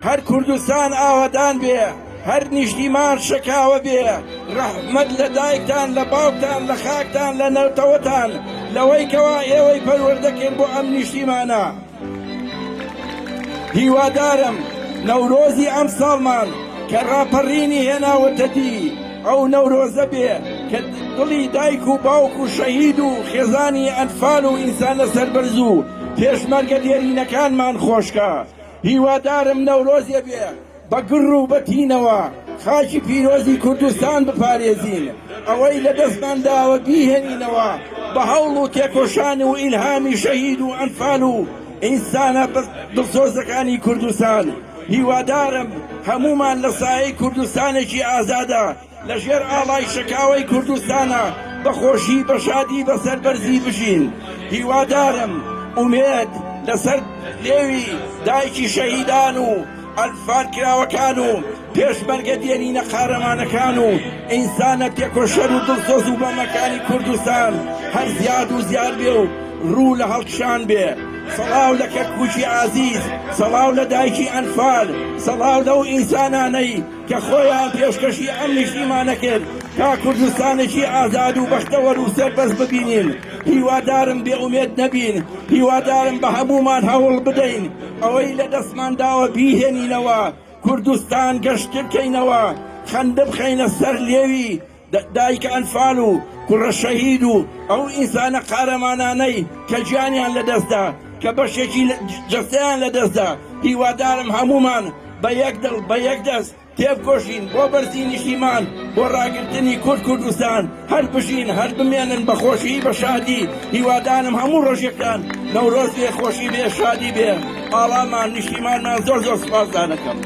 هەر کوردستان ئاوەدان بێ، هەر نیشتیمان شەکاوە بێ، ڕەحمەت لە دایکتان، لە باوکتان، لە خاکتان، لە نەتەوەتان، لەوەی کەوا ئێوەی پەروەردە کرد بۆ ئەم نیشتیمانە. هیوادارم نەورۆزی ئەمساڵمان کە ڕاپەڕینی هێناوەتە دی، ئەو نەورۆزە بێ کە دڵی دایک و باوک و شەهید و خێزانی ئەنفال و ئینسانە سەربەرز و پێشمەرگە دێرینەکانمان خۆشکا. هیوادارم نەورۆزێ بێ بە گڕ و بە تینەوە خاکی پیرۆزی کوردستان بپارێزین، ئەوەی لە دەستمان داوە بیهێنینەوە بە هەوڵ و تێکۆشان و ئیلهامی شەهید و ئەنفال و ئینسانە دڵسۆزەکانی کوردستان. هیوادارم هەموومان لە سایەی کوردستانێکی ئازادا لە ژێر ئاڵای شەکاوەی کوردستانا بە خۆشی بە شادی بە سەربەرزی بژین. هیوادارم ئومێد لە سەر لێوی دایکی شەهیدان و ئەنفالکراوەکان و پێشمەرگە دێرینە قارەمانەکان و ئینسانە تێکۆشەر و دڵسۆز و بەمەکانی کوردستان هەر زیاد و زیاد بێ و ڕوو لە هەڵکشان بێ. سڵاو لە کەرکوکی ئازیز، سڵاو لە دایکی ئەنفال، سڵاو لەو ئینسانانەی کە خۆیان پێشکەشی ئەم نیشتیمانە کرد تا کوردستانێکی ئازاد و بەختەوەر و سەربەست ببینین. هیوادارم بێ ئومێد نەبین، هیوادارم بە هەموومان هەوڵ بدەین ئەوەی لە دەستمان داوە بیهێنینەوە، کوردستان گەشتر کەینەوە، خەندە بخەینە سەر لێوی دایکە ئەنفال و کوڕە شەهید و ئەو ئینسانە قارەمانانەی کە گیانیان لەدەستدا، کە بەشێکی جەستەیان لەدەستدا، هیوادارم هەموومان بە یەک دڵ بە یەک دەست تێبکۆشین بۆ بەرزی نیشتیمان، بۆ ڕاگرتنی کورد کوردستان، هەر بژین هەر بمێنن بە خۆشی بە شادی، هیوادارم هەموو ڕۆژێکتان نەورۆز بێ خۆشی بێ شادی بێ ئاڵامان نیشتیمانمان زۆر زۆر سوپاستان ئەکەم.